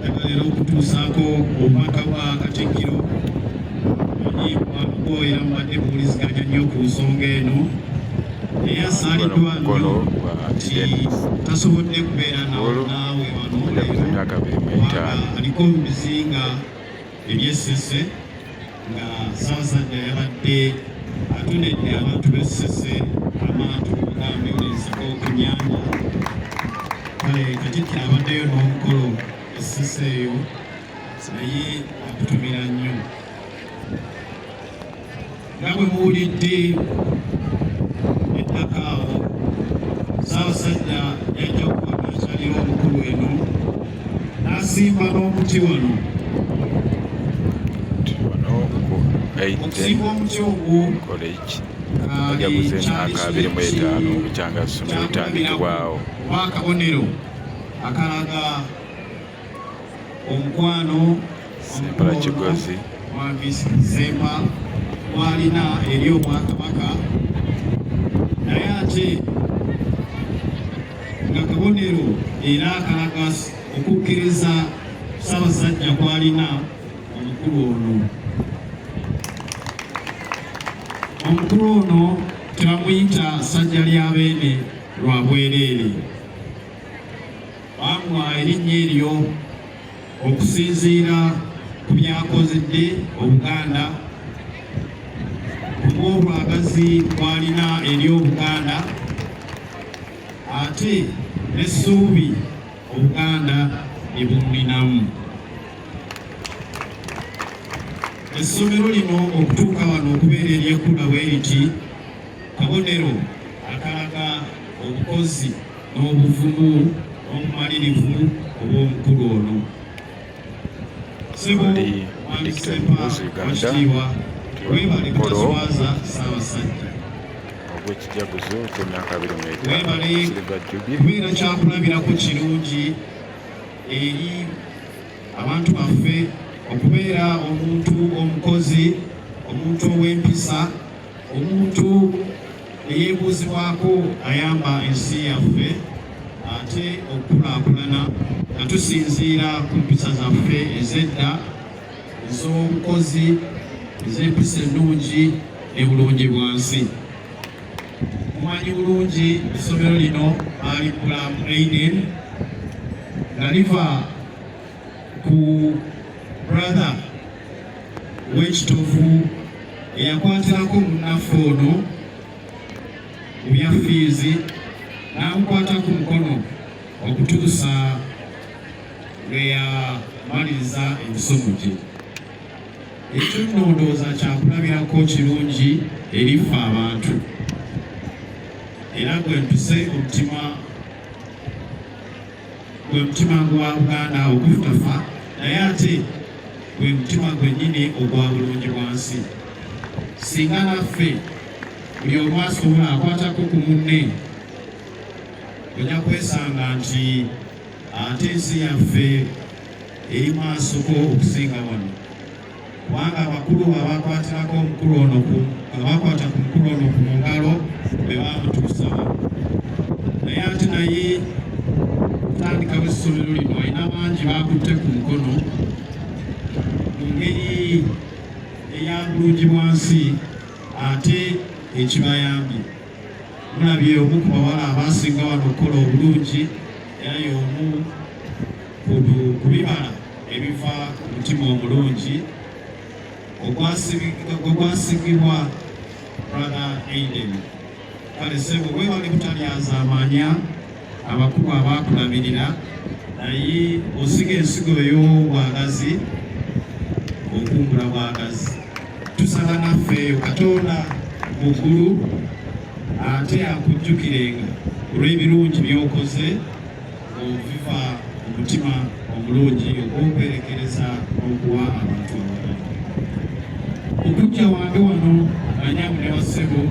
Njagala era okutuusaako obubaka bwa Katikkiro manyi mwamuko era mubadde muwuliziganya nnyo ku nsonga eno naye asaaliddwa nnyo nti tasobodde kubeera naawe wano leero kubanga aliko mu bizinga eby'Essese nga Ssaabasajja yabadde atonedde abantu b'Essese amaato gambe ensiko ku nnyanja. Kale Katikkiro abaddeyo n'omukolo Essese eyo naye akutumira nnyo. Nga bwe muwulidde ettaka awo, Ssaabasajja yajja okuba n'akyalira omukulu eno n'asimba n'omuti wano. Wano ku Aiden Okusimba omuti ogwo College bajaguza emyaka 25 bukyanga ssomero litandikibwawo. Oba akabonero akalaga omukwano Sempala Kigozi Mwami Sempa gwalina eri Obwakabaka, naye ate nga kabonero era akalaga okukkiriza Ssaabasajja kwalina omukulu ono. Omukulu ono tebamuyita Ssajja lya Beene lwa bwereere. Baamuwa erinnya eryo okusinziira ku by'akozedde Obuganda, olw'obwagazi bw'alina eri Obuganda ate n'essuubi Obuganda lye bumulinamu. Essomero lino okutuuka wano okubeera ery'ekkula bwe riti kabonero akalaga obukozi n'obuvumu n'obumalirivu obw'omukulu ono. Ssebo Oli Mwami Digital Ssempa News Uganda. Owekitiibwa, weebale Mukolo kutaswaza Ssaabasajja. ogw'ekijaguzo ky'emyaka 25 Weebale Silver Jubilee. kubeera kyakulabirako kirungi eri abantu baffe, okubeera omuntu omukozi, omuntu ow'empisa, omuntu eyeebuuzibwako ayamba ensi yaffe ate okukulaakulana nga tusinziira ku mpisa zaffe ez'edda ez'obukozi, ez'empisa ennungi ne bulungi bwansi. Mumanyi bulungi essomero lino baaliggula mu Aiden nga liva ku brother w'Ekitovu eyakwatirako munnaffe ono mu bya fiizi n'amukwata ku mukono okutuusa lwe yamaliriza emisomo gye. Ekyo nno ndowooza kyakulabirako kirungi eri ffe abantu, era gwe mpise omutima gwe mutima gwa Buganda ogutafa, naye ate gwe mutima gwennyini ogwa bulungi bwansi. Singa naffe buli omu asobola akwatako ku munne, ojja kwesanga nti ate ensi yaffe eri maasoko okusinga wano, kubanga abakulu abakwatirako omukulu ono abakwata ku mukulu ono ku ngalo be bamutuusa wano. Naye ate naye okutandikawo essomero lino alina bangi bakutte ku mukono mu ngeri eya bulungi bwansi ate ekibayambye. Mulabye omu ku bawala abasinga wano okukola obulungi, era y'omu ku bibala ebiva ku mutima omulungi ogwasigibwa Brother Aiden. Kale ssebo weewale butalyazaamaanya abakulu abaakulabirira, naye osiga ensigo ey'obwagazi okungula bwagazi. Tusaba naffe eyo Katonda mu ggulu ate akujjukirenga olw'ebirungi by'okoze obiva mu mutima omulungi ogw'okwerekereza n'okuwa abantu abalala. Okujja wange wano banyamu ne bassebo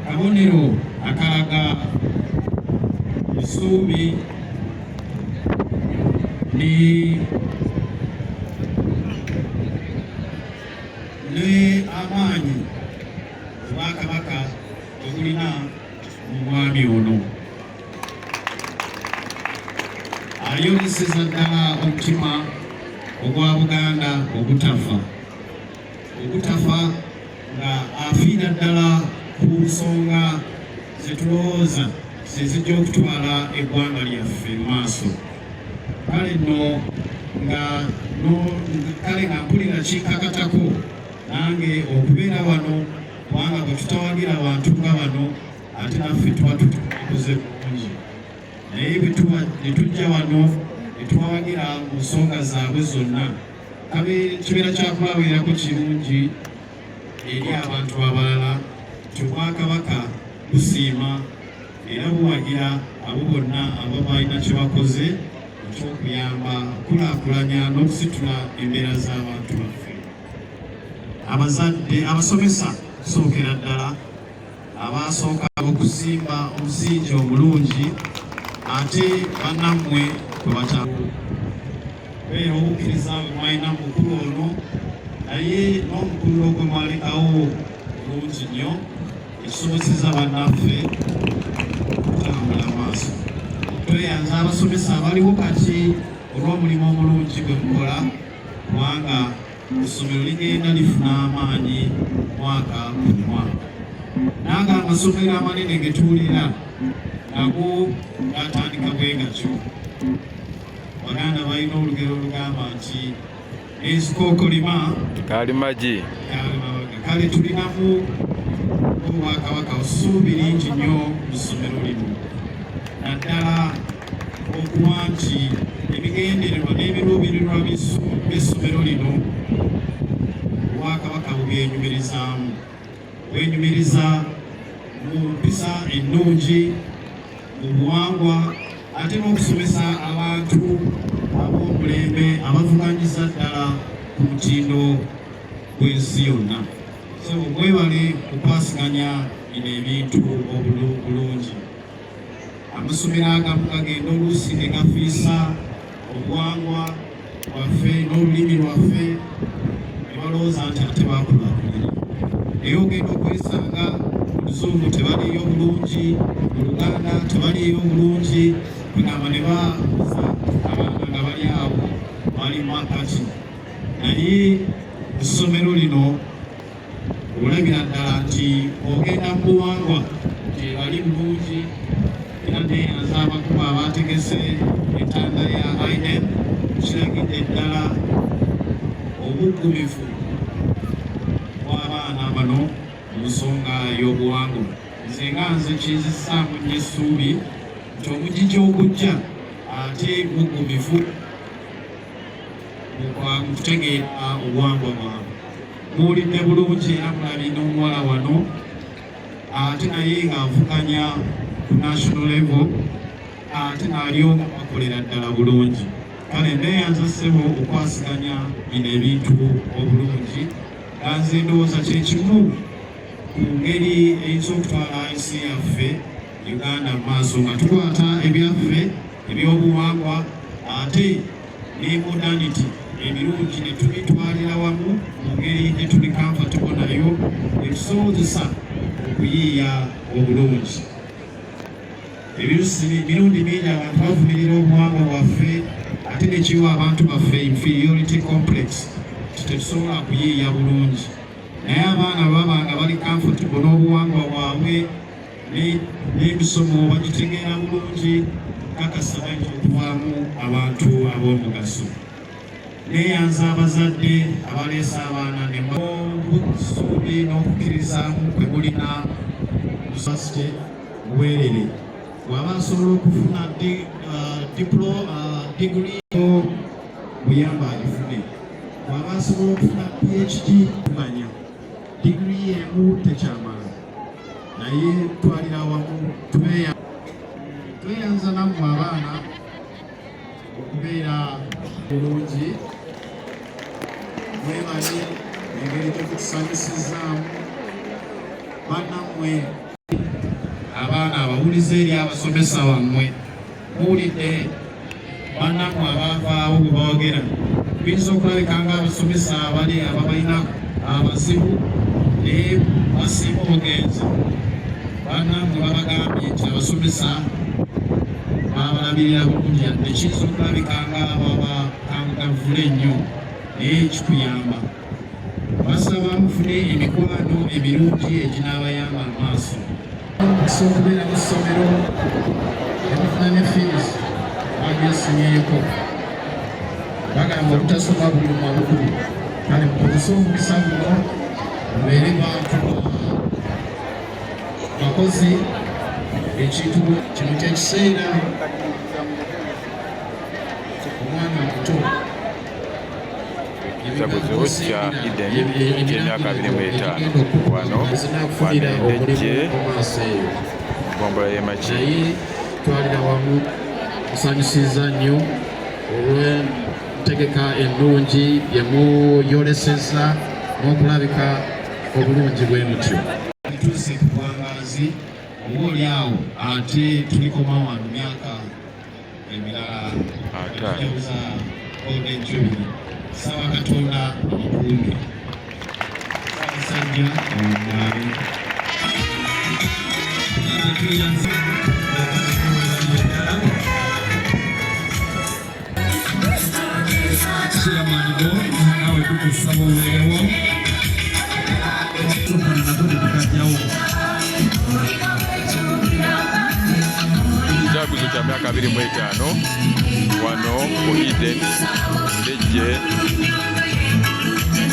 kabonero akalaga essuubi ne amaanyi Obwakabaka ogulina mu mwami ono. Ayoleseza ddala omutima ogwa Buganda ogutafa, ogutafa, nga afiira ddala ku nsonga zetulowooza zezijja okutwala eggwanga lyaffe mu maaso. Kale nno nga kale nga mpulira kinkakatako nange okubeera wano, kubanga bwe tutawagira bantu nga bano, ate naffe tuba tutukoze bulungi. Naye bwe tuba ne tujja wano ne tubawagira mu nsonga zaabwe zonna, kabe kibeera kyakulabirako kirungi eri abantu abalala nti Obwakabaka busiima era buwagira abo bonna aba balina kye bakoze ekyokuyamba okukulaakulanya n'okusitula embeera z'abantu baffe. Abazadde, abasomesa, kusookera ddala abasooka okusimba omusingi omulungi, ate bannammwe kwe batabeera obukkiriza bwe mwalina mu mukulu ono, naye n'omukululo gwe mwalekawo bulungi nnyo, ekisobozesa bannaffe okutambula maaso. Tweyanza abasomesa abaliwo kati olw'omulimu omulungi gwe mukola, kubanga essomero ligenda lifuna amaanyi mwaka ku mwaka. Nange amasomero amanene ge tuwulira nago gatandika bwe gatyo. Baganda balina olugero olugamba nti n'enzikookolima Kaali magi. Kale tulinamu obwakabaka essuubi lingi nnyo mu ssomero lino, naddala okuba nti ebigendererwa n'ebiruubirirwa by'essomero lino obwakabaka bubyenyumirizaamu, bwenyumiriza mu mpisa ennungi, mu buwangwa, ate n'okusomesa abantu ab'omulembe abavuganyiza ddala ku mutindo gw'ensi yonna. So mwebale okwasiganya bino ebintu obulungi. Amasomero agamu gagenda oluusi ne gafiisa obuwangwa bwaffe n'olulimi lwaffe, ne balowooza nti ate bakulaakulanye, naye ogenda okwesanga mu Luzungu tebaliyo bulungi, mu Luganda tebaliyo bulungi, kugamba ne babuza abaana nga bali awo bali makati. Naye essomero lino olabira ddala nti ogenda mu buwangwa tebali bulungi. Era neyanza abakulu abategese entanda ya IM, kiragidde ddala obuggumivu bw'abaana bano mu nsonga y'obuwangwa. Nze nga nze kinzisaamu nnyo essuubi nti omugigi ogujja ate muggumivu mu kutegeera obuwangwa bwabwe. Muwulidde bulungi era mulabye n'omuwala wano ate naye ng'avuganya ku national level, ate nalyo nga bakolera ddala bulungi. Kale neeyanza ssebo okwasiganya bino ebintu obulungi, nga nze ndowooza kyekimu ku ngeri eyinza okutwala ensi yaffe Uganda mu maaso, nga tukwata ebyaffe ebyobuwangwa ate ne modernity ebirungi ne tubitwalira wamu mu ngeri etuli comfortable nayo, etusobozesa okuyiiya obulungi. Emirundi mingi abantu bavumirira obuwangwa bwaffe, ate nekiwa abantu baffe inferiority complex nti tetusobola kuyiiya bulungi. Naye abaana baba nga bali comfortable n'obuwangwa bwabwe n'emisomo bagitegeera bulungi, kakasa bayinza okuvaamu abantu ab'omugaso. Neeyanza abazadde abaleese abaana ne obusuubi n'okukkirizaamu kwe mulina university buweerere. Bw'aba asobola okufuna degree, buyamba agifune. Bw'aba asobola okufuna PhD, tumanya degree emu tekyamala, naye twalira awamu. Tweyanza nammwe abaana okubeera bulungi. Mwebale engeri gyetutusanyusizaamu bannammwe. Abaana abawulize eri abasomesa bammwe, muwulidde bannammwe abavaawo bwe boogera. Biyinza okulabika nga abasomesa abali ababalina abazibu, naye basiima obugenzi. Bannammwe babagambye nti abasomesa babalabye. Okubalabirira bulungi, yadde kiyinza okulabika nga ababakangavvula ennyo, naye kikuyamba. Basaba mufune emikwano emirungi eginaabayamba amaaso. Omukisa okubeera mu ssomero emufuna ne fees bagyesimyeko. Bagamba obutasoma buluma bukulu, kale mukozese omukisa guno mubeere bantu bakozi. Ekintu kino kyekiseera omwana muto. Ekijaguzo kya Eden ky'emyaka 25 wano wanendejje ggombolola y'e Makindye. Naye twalira wamu kusanyusiza nnyo olw'entegeka ennungi yemuyoleseza n'okulabika obulungi bwe mutyo. Tuuse ku bwangaazi oba oli awo, ate tulikoma wano myaka emirala. 50. Tujaguza Golden Jubilee. Saba Katonda abakuume. Ssaabasajja awangaale. Chairman go naawe tukusaba obeerewo tukana nako tetukajjawo. Ekijaguzo kya myaka 25 wano ku Eden Ndejje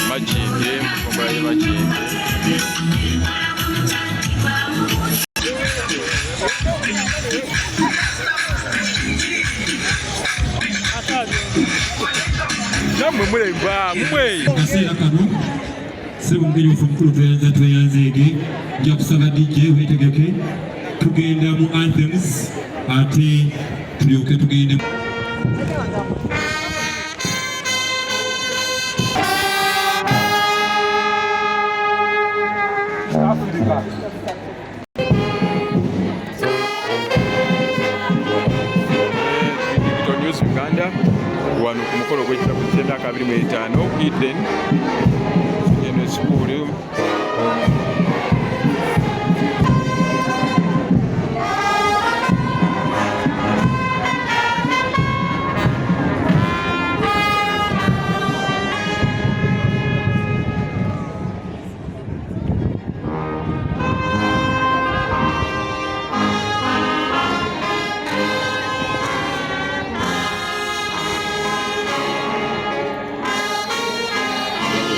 Makindye, mu ggombolola y'e Makindye. Nammwe mulemba mmwe. Akaseera kano, ssebo omugenyi waffe omukulu, tweyanza tweyanzeege. Nja kusaba DJ weetegeke, tugenda mu anthems ate tulyoke tugende. Digital News Uganda wano ku mukolo gw'ekijaguzo ky'emyaka 25 Eden eno school.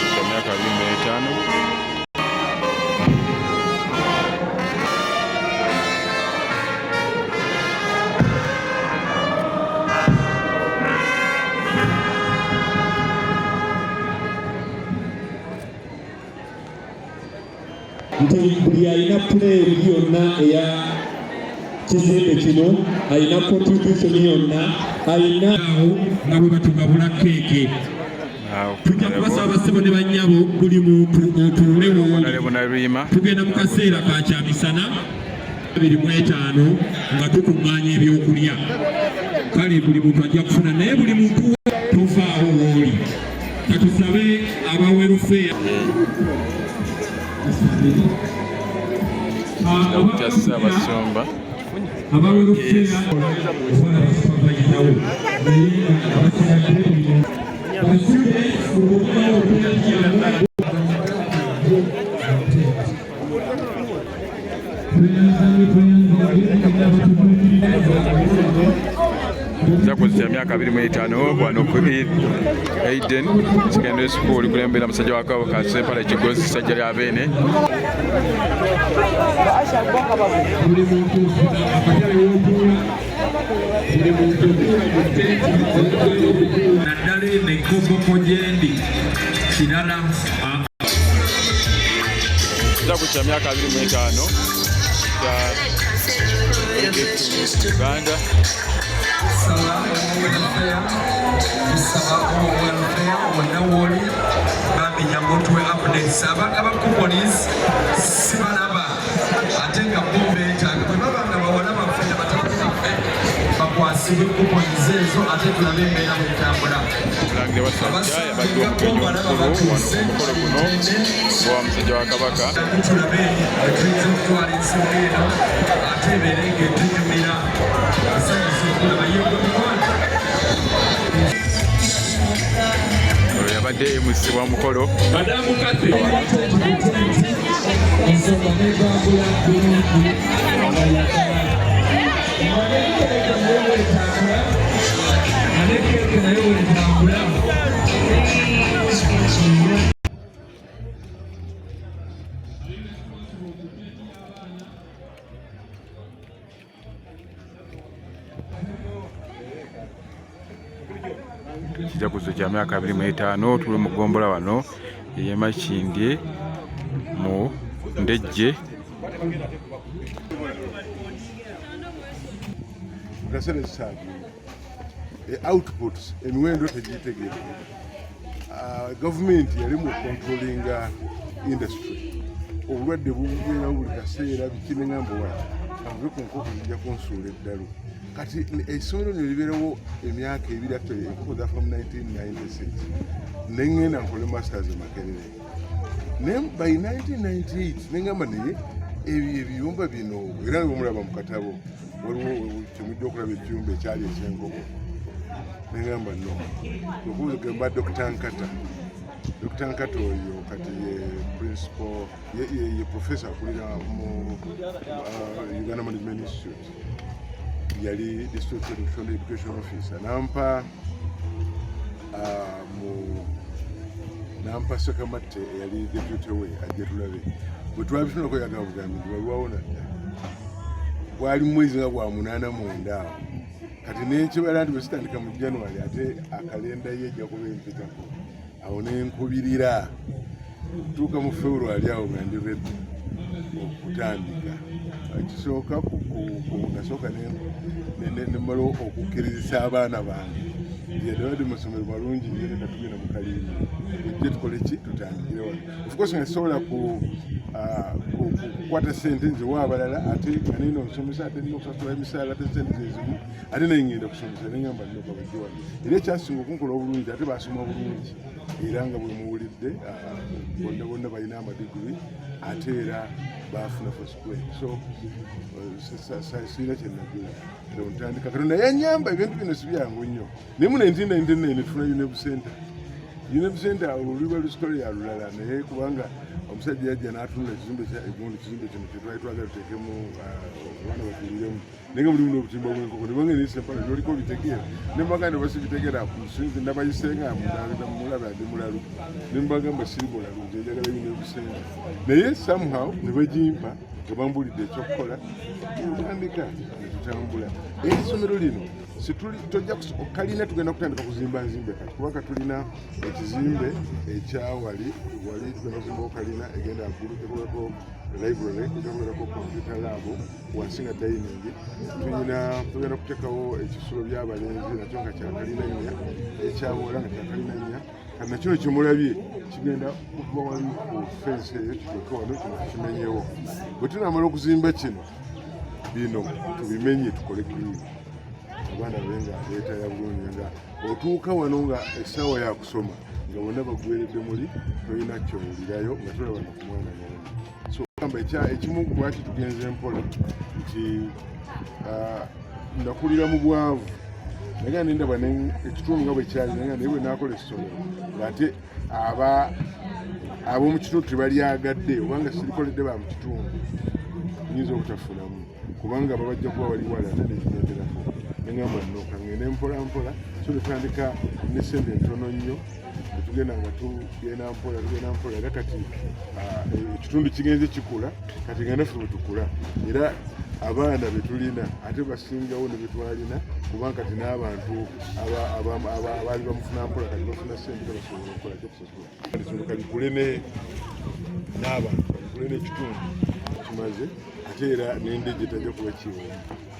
Kya myaka 25. Nti buli alina plan yonna eya kizimbe kino, alina contribution yonna, alina Awo nga bwe batugabula keeke, tujja kubasaba bassebo ne bannyabo, buli muntu otuule wooli. Honorable Naluyima. Tugenda mu kaseera ka kyamisana 25 nga tukuŋŋaanya ebyokulya. Kale buli muntu ajja kufuna, naye buli muntu tovaawo wooli. Katusabe aba welfare. Dr. Ssaabasumba. Aba welfare obwana basupervisawo, naye nga abasigadde basule okubawo. Tweyanza, tweyanza. Ekijaguzo kya myaka 25 wano ku Eden Secondary School, kulembera musajja wa Kabaka Ssempala Kigozi Ssajja lya Beene. Buli muntu ofuna akatale w'otuula, buli muntu otuula mu tenti okutuula. Naddala eno ekkoboko gyendi kirala. Ekijaguzo kya myaka 25 kya Uganda. Tusaba welfare, tusaba welfare wonna wooli, bambi jangu otuwe updates. Abagaba coupons sibalaba, ate nga bo beetaaga. Bwe baba nga bawala baffe na batabani baffe, bakwasibwe coupons ezo, ate tulabe embeera bwetambula. Mulangira Wasajja yabadde omugenyi omukulu wano ku mukolo guno gwa musajja wa Kabaka. Tulabe tuyinza okutwala ensonga eno ate ebeere ng'etunyumira. Nsanyusa okulaba. Yabadde MC wa mukolo. Madamu Kathy. Ensonga netambula bulungi nga ne keeke nayo bwetambula. Kijaguzo kya myaka 25, tuli mu gombola wano ey'e Makindye mu Ndejje. Kaseera zisaagiina outputs, emiwendo tegitegerekeka. Gavumenti yali mu controllinga industry, obulwadde bubeerawo buli kaseera, biki, neŋamba wa kanve ku nkoko, zijja kunsuula eddalu. Kati essomero lino libeerewo emyaka 2. Actually enkoko zafa mu 1996, neŋŋenda nkole masters e Makerere. Naye by 1998 neŋŋamba, naye ebyo ebiyumba bino, era nga bwemulaba mu katabo, waliwo kyemujja okulaba ekiyumba ekyali ekyenkoko. Neŋŋamba no, okugamba Dr Nkata, Dr Nkata oyo kati ye principal, ye professor akulira mu Uganda Management Institute, yali district education officer, nampa mu nampa Sekamatte eyali deputy we ajje tulabe. Bwe twabitunako, yagamba bugambi nti walwawo nadda, gwali mwezi nga gwa 8 9 awo. Kati nenkibala nti bwe sitandika mu January, ate akalenda ye ejja kuba empitako. Awo nenkubirira tuuka mu February awo nga ndi ready okutandika. Ekisooka, nasooka nemala okukkirizisa abaana bange nti yadde badde mu masomero malungi nnyo, leka tugenda mu kaliini ejje tukole ki, tutandikire wano. Of course nga sisobola kukwata sente nziwa abalala, ate nga nina omusomesa, ate nina okusasula emisaala, ate sente zezimu, ate naye ngenda kusomesa. Nengamba nno kabajje wano. Era ekyasinga okunkola obulungi, ate basoma bulungi, era nga bwe muwulidde, bonna bonna balina amadiguri, ate era bafuna first grade. So siina kyenagula ntandika. Katonda yanyamba, ebintu bino si byangu nnyo, naye mu 1999 tufuna UNEB Center. UNEB Center olwo luba lusitole ya lulala, naye kubanga omusajja yajja n'atunula ekizimbe kya egundi, kizimbe kino kyetwali twagala tuteekemu abaana batuliremu, naye nga mulimu n'obutimba bw'enkoko. Nebanga nesempala byoliko bitegeera, nembagamba basibitegeera, sinzi nabayise nga mulaba ndi mulalu, nembagamba siri mulalu, nze njagala UNEB Center. Naye somehow ne bagimpa nga bambulidde ekyokukola, ntandika netutambula. Era essomero lino situli tojja kalina, tugenda kutandika kuzimba nzimbe kati, kubanga tulina ekizimbe ekyawali wali, tugenda kuzimbawo kalina egenda aggulu, ekubeerako library, ejja kubeerako computer lab, wansi nga dining. Tulina, tugenda kuteekawo ekisulo by'abalenzi, nakyo nga kyakalina 4, ekyabuwala nga kyakalina 4. Kati nakino kyemulabye kigenda kuva wali ku fence eyo kituuke wano, kino tukimenyewo. Bwe tunamala okuzimba kino, bino tubimenye tukole green, abaana babe nga beetaya bulungi, nga otuuka wano nga essaawa ya kusoma nga bonna bagweredde muli, tolina kyowulirayo nga tolaba na ku mwana n'omu. So gamba ekimu lwaki tugenze mpola nti nakulira mu bwavu, naye nga nendaba ekitundu nga bwe kyali, naye nga naye bwe naakola essomero ng'ate aba ab'omu kitundu tebalyagadde, obanga sirikoledde ba mu kitundu, nyinza obutafunamu kubanga babajja kuba bali wala ate nekigenderako. Neŋamba nno kangende mpola mpola. So netandika ne sente ntono nnyo, netugenda nga tugenda mpola, tugenda mpola, era kati ekitundu kigenze kikula. Kati nga naffe bwe tukula, era abaana betulina ate basingawo ne betwalina, kubanga kati n'abantu abaali bamufuna mpola kati bafuna sente, basobola okukola kyokusasula. Essomero kalikule n'abantu, kalikule n'ekitundu kimaze, ate era n'endejje tajja kuba kiwomu,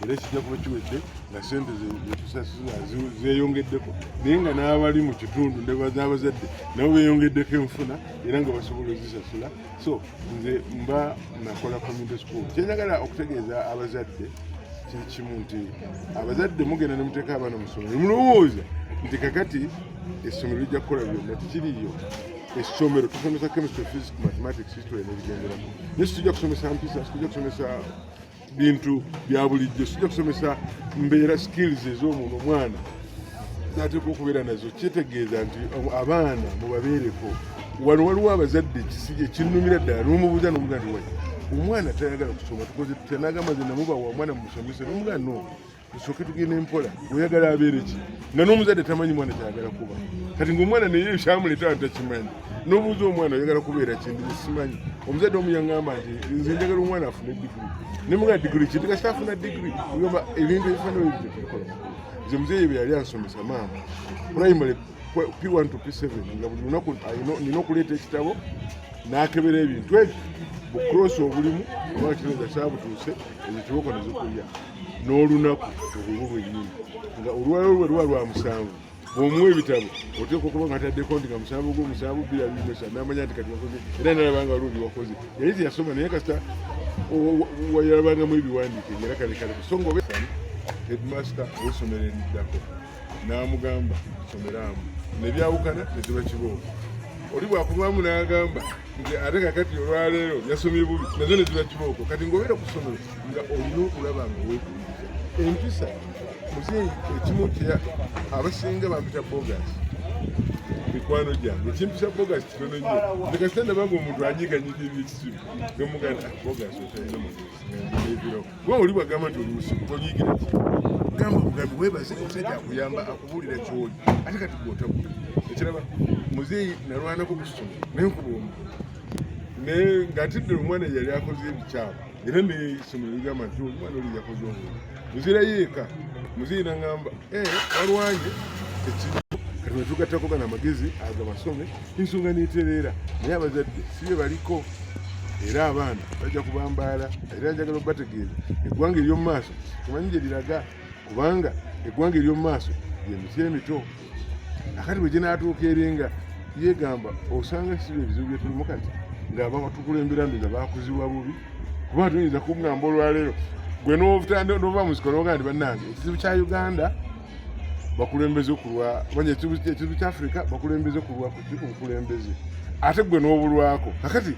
era kijja kuba kiwedde nga sente zetusasula zeeyongeddeko, naye nga n'abali mu kitundu n'abazadde nabo beeyongeddeko enfuna, era nga basobola ozisasula. So nze mba nakola community school. Kyenjagala okutegeeza abazadde kiri kimu, nti abazadde mugenda ne muteeka abaana mu ssomero, mulowooza nti kakati essomero lijja kukola byonna. Tekiriyo. Essomero tusomesa chemistry, physics, mathematics, history n'ebigenderako, naye situjja kusomesa mpisa, situjja kusomesa bintu bya bulijjo, sijja kusomesa mbeera, skills ez'omuntu omwana. Zateekwa okubeera nazo. Kitegeeza nti abaana mubabeereko. Wano waliwo abazadde ekinnumira ddala, n'omubuuza n'omugaa nti wayi omwana tayagala kusoma, tukoze tutya? N'agamba nze namubawa omwana mumusomese. N'omugaa no tusooke tugende mpola, oyagala abeere ki? Nga n'omuzadde tamanyi mwana kyayagala kuba. Kati ngaomwana naye kyamuleeta takimanyi, n'obuuza omwana oyagala kubeera ki? Ndi simanyi. Omuzadde omu yaŋŋamba nti nze njagala omwana afune digiri. Nemugaa digiri ki? Nti kasita afuna digiri. Ogamba ebintu ebifaanana ebyo tebikola makulu. Nze muzeeyi bwe yali ansomesa maama primary P1 to P7, nga buli lunaku nina okuleeta ekitabo n'akebera ebintu ebyo bucross obulimu oba kitegeeza kyabutuuse ezo kiboko ne zikulya n'olunaku obulwo bwennyini nga olwalwo lwe luba lwa musanvu. Bw'omuwa ebitabo oteekwa okuba nga ataddeko nti nga 7 gwo 7 2023, n'amanya nti kati wakoze, era nalaba nga waliwo byewakoze. Yali teyasoma, naye kasita wayalabangamu ebiwandiike ngera kale kale. So nga obe headmaster ow'essomero eriddako n'amugamba someraamu nebyawukana neziba kibooko. Oli bwakumamu n'agamba nti ate kakati olwaleero yasomye bubi, nazo neziba kibooko. Kati ng'obeera ku ssomero nga olina okulaba nga weekubiriza empisa. Muzeeyi ekimu kye abasinga bampita bogas, mikwano gyange ekimpisa bogas kitono nnyo. Nze kasita ndabanga omuntu anyiganyiga ebyekisiru nomuganda bogas otalina magezi nga kuba oli bwagamba nti oli musiru tonyiigira ki, gamba bugambi webaze omusajja akuyamba akubuulira kyoli, ate kati gwotabula ekiraba. Muzeeyi nalwanako ku ssomero naye nkuba omu naye ng'atidde omwana yali akoze ebikyamu, era nesomero ligamba nti omwana oli yakoze obulungi. Nzirayo eka, muzeeyi nangamba walwanye tekiri. Kati netugattako gano amagezi agamasome, ensonga netereera. Naye abazadde si be baliko, era abaana bajja kubambaala. Era njagala obategeeza eggwanga ery'omu maaso tumanyi gye liraga, kubanga eggwanga ery'omu maaso gyemiti emito. Akati bwe ginaatuuka eri nga yegamba osanga siba ebizibu bye tulimu kati ng'abatukulembera mbiza bakuzibwa bubi, kuba tuyinza kugamba olwaleero gwe nova mu nsiko nogaa nti bannange ekizibu kya Uganda bakulembeze kulwa manya ekizibu kya Afrika bakulembeze kulwa obukulembeze, ate gwe n'obulwako. Kakati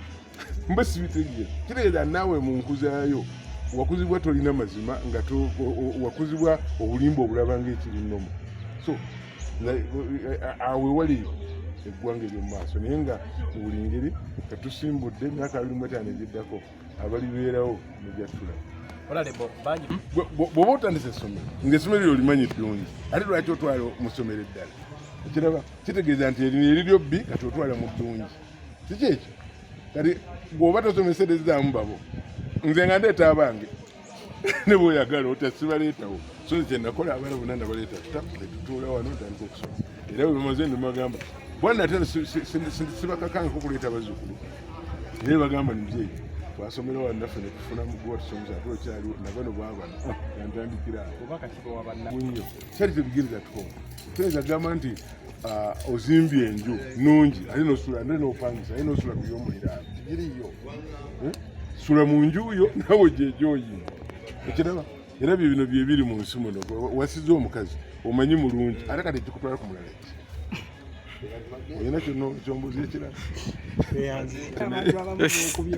mba sibitegeera. Kitegeeza naawe mu nkuzaayo wakuzibwa tolina mazima, nga wakuzibwa obulimba obulaba ng'ekiri nnomo. So awo ewali eggwanga ery'omu maaso, naye nga mu buli ngeri katusimbudde emyaka 25 egiddako abalibeerawo mujattula. Bw'oba otandise essomero ng'essomero lyo olimanyi ddungi, ate lwaki otwala mu ssomero eddala? Ekiraba kitegeeza nti erino eriryo bbi, kati otwala mu ddungi, kiki ekyo? Kati bw'oba tosomeserezaamu babo, nze nga ndeeta abange ne bw'oyagala otya sibaleetawo. So nze kyenakola abaana bonna nabaleeta netutuula wano ntandika okusoma, era bwe bamaze nemagamba bwana ate sibakakangako okuleeta abazzukulu, naye bagamba ni muzeeyi twasomera wano naffe netufuna muguwa tusomesa ate okyaliwo nabano baabano yantandikira awo nnyo. Kyali tebigiriza tukola tuyinza kugamba nti ozimbye enju nungi ate nosula ate nopangisa ate nosula ku y'omuliraano tigiriyo. Sula mu nju yo nawe gyegyoyinga ekiraba. Era bye bino byebiri mu nsi muno. Wasize omukazi omanyi mulungi, ate kati ekikutwala ku mulala ki? Olina kyonna kyombuuza ekirala? Tuli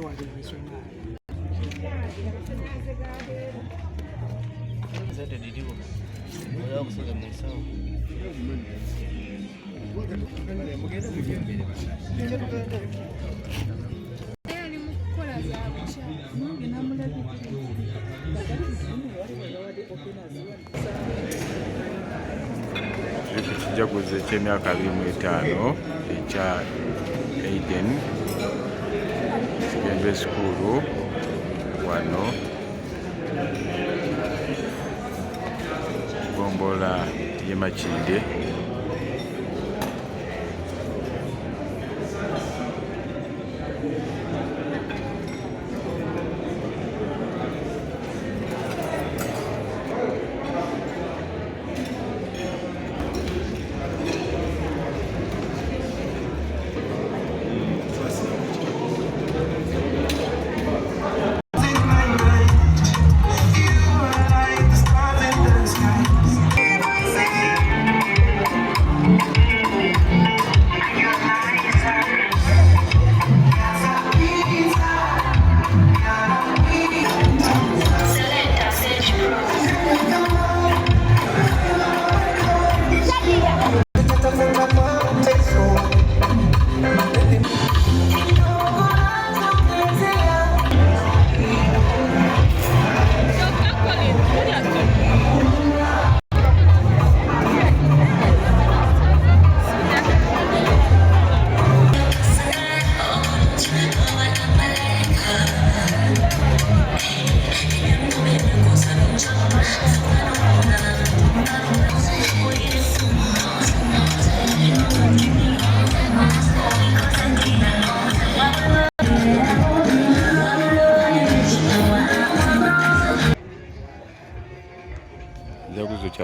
ku kijaguzo eky'emyaka 25 ekya Aiden Secondary School wano ggombolola y'e Makindye.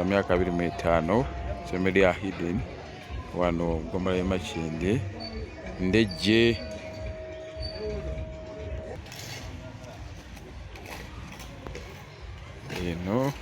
myaka 25, ssomero lya Hidden wano Ggombolola y'e Makindye Ndejje. Eno